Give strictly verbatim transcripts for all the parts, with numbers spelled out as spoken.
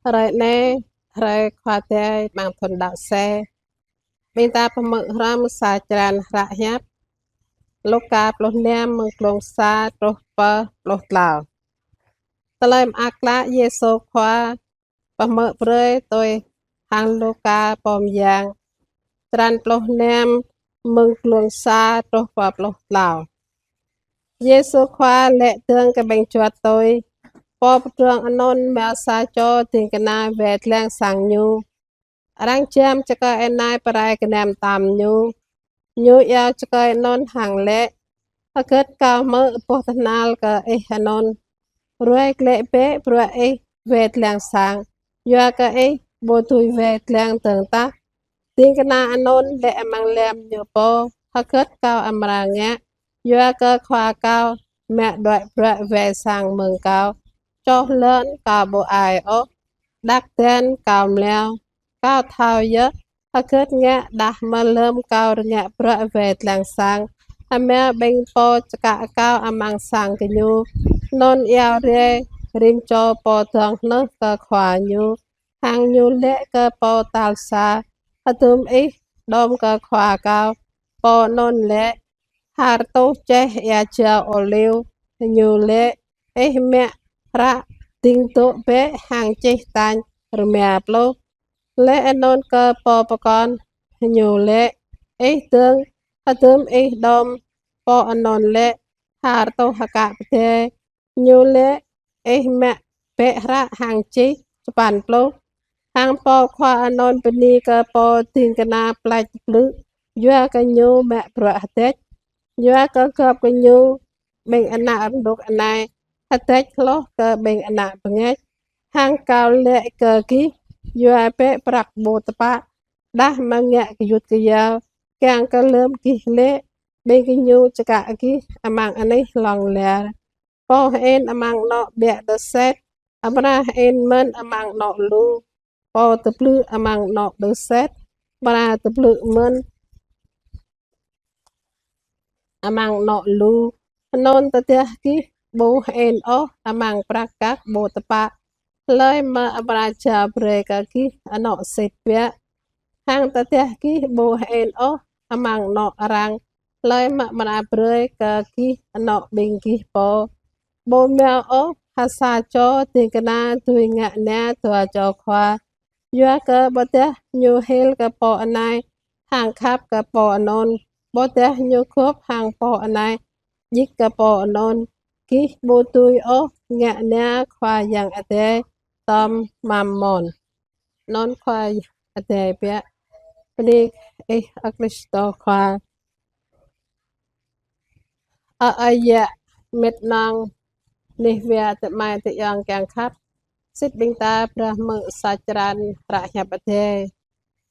Hrơi anai, hrơi Khua Adai amăng thun đăo se. Ƀing ta pơhmư̆ hrŏm sa črăn hră hiăp Luka pluh năm, mơ̆ng glông sa truh pơ pluh klâo. Tơlơi mơak klă Yêsu Khua pơhmư̆ brơi tui hăng Luka pô mơyang, črăn pluh năm, mơ̆ng glông sa truh pơ pluh klâo. Yêsu Khua laĭ dơ̆ng kơ ƀing juăt tui: Pô pơdrŏng anŭn hmâo sa čô ding kơna wai lăng sang ñu. Arăng jăm čơkơi anai pơrai gơnam tam ñu. Ñu iâu čơkơi anŭn hăng laĭ: Hơgĕt kâo hmư̆ boh tơhnal kơ ih anŭn: Ruai glaĭ bĕ bruă ih wai lăng sang, yua kơ ih ƀu dưi wai lăng dơ̆ng tah. Ding kơna anŭn laĭ amăng lăm ñu pô: Hơgĕt kâo amra ngă, yua kơ khua kâo mă đuaĭ bruă wai sang mơ̆ng kâo? Čoh lŏn kâo ƀu ai ôh, đăk dăn kâo mlâo. Kâo thâo yơh hơgĕt ngă, đah mơ̆ lơ̆m kâo rơngiă bruă wai lăng sang, hmâo ƀing pô čơkă kâo amăng sang gơñu. Anŭn iâu rai rĭm čô pô dŏng hnưh kơ khua ñu, hăng ñu laĭ kơ pô tal sa: Hơdôm ih đôm kơ khua kâo? Pô anŭn laĭ: Ha rơtuh čeh ia jâo ôliu. Ñu laĭ: Ih mă hră ding dŏ bĕ hăng čih tañ rơma pluh. Laĭ anŭn kơ pô pơkŏn, ñu laĭ: Ih dơ̆ng, hơdôm ih đôm? Pô anŭn laĭ: Ha rơtuh akă pơdai. Ñu laĭ: Ih mă bĕ hră hăng čih čơpăn pluh. Hăng pô khua anŭn bơni kơ pô ding kơna plač plư, yua kơ ñu mă bruă hơdĕč. Yua kơ gŏp kơ ñu ƀing ană rơnŭk anai hơdĕč hloh kơ ƀing ană bơngač. Hăng kâo laĭ kơ gih: Yua bĕ prăk ƀu tơpă, đah mơ̆ ngă gơyut gơyâo, kiăng kơ lơ̆m gih laĭ, ƀing gơñu čơkă gih amăng anih hlŏng lar. Pô hơĭn amăng anŏ ƀiă đơ set, amra hơĭn mơ̆n amăng anŏ lu. Pô tơblư̆ amăng anŏ đơ set, amra tơblư̆ mơ̆n amăng anŏ lu. Anŭn tơdah gih ƀu hơĭn ôh amăng prăk kăk ƀu tơpă, hlơi mơ̆ amra jao brơi kơ gih anŏ sĭt biă? Hăng tơdah gih ƀu hơĭn ôh amăng anŏ arăng, hlơi mơ̆ amra brơi kơ gih anŏ ƀing gih pô? Ƀu hmâo ôh ha sa čô ding kơna dưi ngă na dua čô khua, yua kơ ƀôdah ñu hil kơ pô anai hăng khăp kơ pô anŭn, ƀôdah ñu gŏp hăng pô anai, djik kơ pô anŭn. Gih ƀu dưi ôh ngă na Khua Yang Adai tơm Mamôn. Anŭn Khua Adai biă. Bơni kơ Ih, ơ Krist Khua. Ơ Ơi Adai, mĕt nong, neh wa, tơmai tơyong kiăng khăp. Sĭt ƀing ta phrâo hmư̆ sa črăn hră hiăp Adai.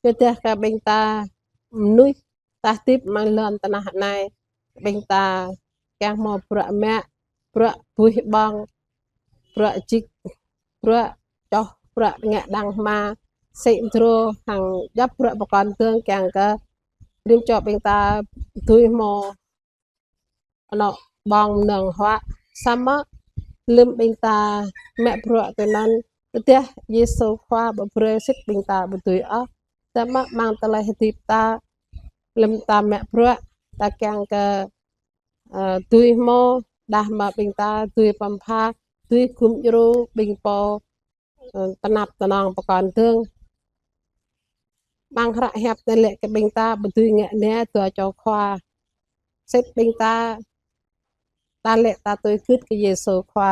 Yua dah kơ ƀing ta mơnuih ta hơdip amăng lŏn tơnah anai, ƀing ta kiăng hmâo bruă mă, bruă buih ƀơ̆ng, bruă djik, bruă čoh, bruă ngă đang hma, sĭ mơdrô hăng djŏp bruă pơkŏn dơ̆ng kiăng kơ rĭm čô ƀing ta dưi hmâo anŏ ƀơ̆ng mơnơ̆ng huă. Samơ̆ lơ̆m ƀing ta mă bruă tui anŭn, tơdah Yêsu Khua ƀu brơi, sĭt ƀing ta ƀu dưi ôh. Samơ̆ amăng tơlơi hơdip ta, lơ̆m ta mă bruă, ta kiăng kơ, ơ, dưi hmâo, đah mơ̆ ƀing ta dưi pơpha, dưi gum djru ƀing pô, ơ, tơnap tơnong pơkŏn dơ̆ng. Amăng hră hiăp anai laĭ kơ ƀing ta ƀu dưi ngă na dua čô khua. Sĭt ƀing ta, ta laĭ ta tui gưt kơ Yêsu Khua,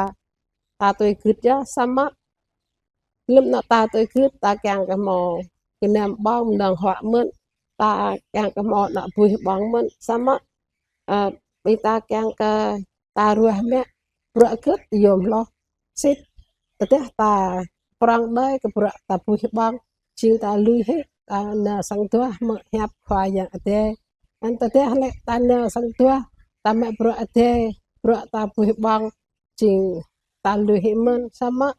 ta tui gưt yơh, samơ̆ lơ̆m anŏ ta tui gưt, ta kiăng kơ hmâo gơnam ƀơ̆ng mơnơ̆ng huă mơ̆n, ta kiăng kơ hmâo anŏ buih ƀơ̆ng mơ̆n, samơ̆, ơ, ƀing ta kiăng kơ ta ruah mă bruă gưt yom hloh. Sĭt tơdah ta prŏng đơi kơ bruă ta buih ƀơ̆ng, jing ta lui hĭ, ta nao sang duah hmư̆ hiăp Khua Yang Adai. Anŭn tơdah lĕ ta nao sang duah, ta mă bruă Adai, bruă ta buih ƀơ̆ng, jing ta lui hĭ mơ̆n. Samơ̆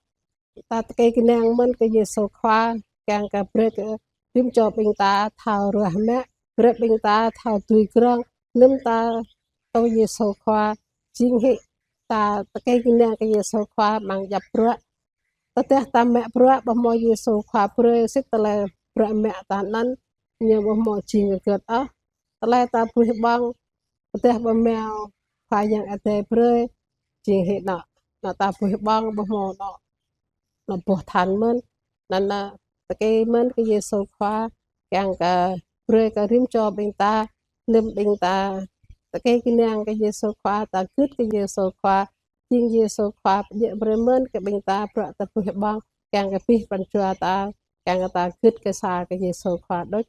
ta tơkai kơnang mơ̆n kơ Yêsu Khua, kiăng kơ brơi kơ rĭm čô ƀing ta thâo ruah mă, brơi ƀing ta thâo dưi grŏng, lơ̆m ta tui Yêsu Khua, jing hĭ ta tơkai kơnang kơ Yêsu Khua amăng djŏp bruă. Tơdah ta mă bruă ƀu hmâo Yêsu Khua brơi sĭt tơlơi bruă mă ta anŭn, ñu ƀu hmâo jing hơget ôh. Tơlơi ta buih ƀơ̆ng, tơdah ƀu hmâo Khua Yang Adai brơi, jing hĭ anŏ, anŏ ta buih ƀơ̆ng ƀu hmâo anŏ, anŏ boh than mơ̆n. Anŭn, tơkê mơ̆n kơ Yêsu Khua, kiăng kơ brơi kơ rĭm čô ƀing ta, lơ̆m ƀing ta tơkê kơnang kơ Yêsu Khua, ta gưt kơ Yêsu Khua, jing Yêsu Khua pơjĕ brơi mơ̆n kơ ƀing ta bruă ta buih ƀơ̆ng, kiăng kơ abih pran jua ta, kiăng kơ ta gưt kơ sa kơ Yêsu Khua đôč.